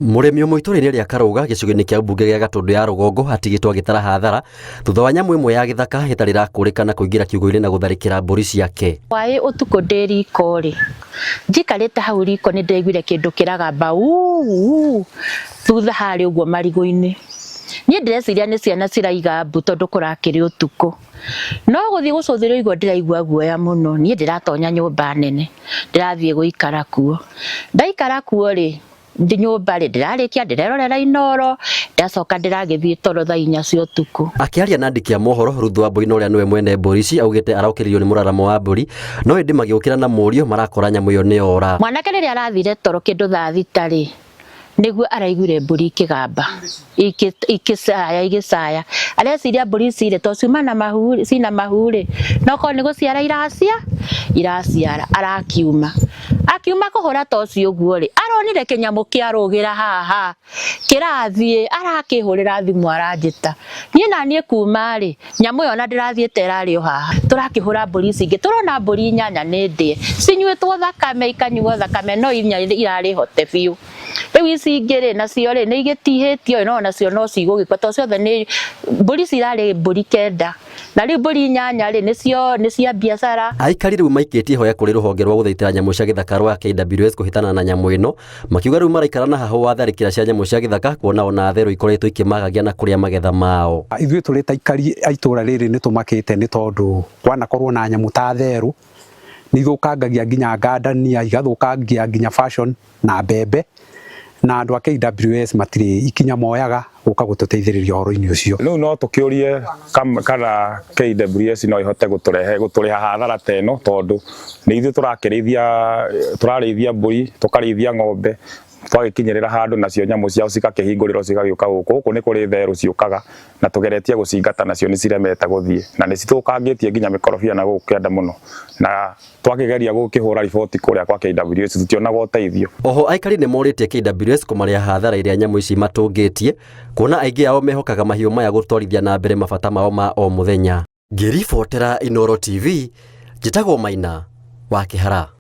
Mũrĩmi ũmwe itũũra-inĩ rĩa Karũga gĩcigo-inĩ kĩa mbunge gĩa Gatũndũ ya Rũgongo atigĩtwo agĩtara hathara thutha wa nyamũ ĩmwe ya gĩthaka ĩtarĩ ĩrakũrĩkana kũingĩra kiugũ-inĩ na gũtharĩkĩra mbũri ciake. Hwaĩ ũtukũ ndĩ riko rĩ, njikarĩte hau riko nĩ ndĩraiguire kĩndũ kĩragamba uu uu thutha harĩa ũguo marigũ-inĩ. Niĩ ndĩreciria nĩ ciana ciraiga mbu tondũ kũrakĩrĩ ũtukũ. No gũthiĩ gũcũthĩrĩria ũguo ndĩraigua guoya mũno, niĩ ndĩratonya nyũmba nene, ndĩrathiĩ gũikara kuo. Ndaikara kuo rĩ, ndĩ nyũmba rĩ, ndĩrarĩkia ndĩrerorera Inooro, ndacoka ndĩragĩthiĩ toro thaa 4 cia ũtukũ. Akĩaria na andĩki a mohoro, Ruth Wambui na ũrĩa nĩwe mwene mbũri ici augĩte arokĩrĩirio nĩ mũraramo wa mbũri no ĩndĩ magĩũkĩra na mũriũ marakora nyamũ ĩyo nĩyora. Mwanake rĩrĩa arathire toro kĩndũ thaa 6 rĩ, nĩguo araiguire mbũri ikĩgamba, ikĩcaya igĩcaya. Areciria mbũri ici rĩ, to ciuma na mahu rĩ, cina mahu rĩ, no korwo nĩ gũciara iraciara, arakiuma. Akiuma kũhũra toci ũguo rĩ, aronire kĩnyamũ kĩarũgĩra haha, kĩrathiĩ, arakĩhũrĩra thimũ aranjĩta. Niĩ naniĩ kuma rĩ, nyamũ ĩyo ona ndĩrathiĩte ĩrarĩ o haha. Tũrakĩhũra mbũri ici ingĩ, tũrona mbũri 8 nĩ ndĩe, cinyuĩtwo thakame, ikanyuo thakame, no 4 irarĩ hote biũ. Rĩu ici ingĩ rĩ, nacio rĩ, nĩ igĩtihĩtio no nacio no cigũgĩkua, tondũ ciothe nĩ, mbũri ici irarĩ mbũri 9. Na rĩu mbũri 8 rĩ, nĩcio nĩ cia biacara. Aikari rĩu maikĩtie ihoya kũrĩ rũhonge rwa gũthaitĩra nyamũ cia gĩthaka rwa KWS kũhĩtana na nyamũ ĩno, makiuga rĩu maraikara na hahũ wa tharĩkĩra cia nyamũ cia gĩthaka kuona ona therũ ikoretwo ikĩmagagia na kũrĩa magetha mao. Ithuĩ tũrĩ ta aikari a itũra rĩrĩ nĩ tũmakĩte nĩ tondũ kwanakorwo na nyamũ ta therũ, nĩ ithũkangagia nginya ngandania, igathũkangia nginya fashion na mbembe, na andũ a KWS matirĩ ikinya moyaga gũka gũtũteithĩrĩria ũhoro-inĩ ũcio. Rĩu no tũkĩũrie kana KWS no ĩhote gũtũrehe gũtũrĩha hathara ta ĩno tondũ nĩ ithuĩ tũrakĩrĩithia tũrarĩithia mbũri, tũkarĩithia ng'ombe, twagĩkinyĩrĩra handũ nacio nyamũ ciao cigakĩhingũrĩrwo cigagĩũka gũkũ. Gũkũ nĩ kũrĩ therũ ciũkaga na tũgeretie gũcingata nacio nĩ ciremete gũthiĩ na nĩ cithũkangĩtie nginya mĩkorobia na gũkũ kĩanda mũno na twakĩgeria gũkĩhũra riboti kũrĩa kwa KWS tũtionaga ũteithio. Oho aikari nĩ morĩtie KWS kũmarĩha hathara ĩrĩa nyamũ ici imatũngĩtie kuona aingĩ ao mehokaga mahiũ maya gũtwarithia na mbere mabata mao ma o mũthenya. Ngĩribotera Inooro TV, njĩtagwo Maina wa Kĩhara.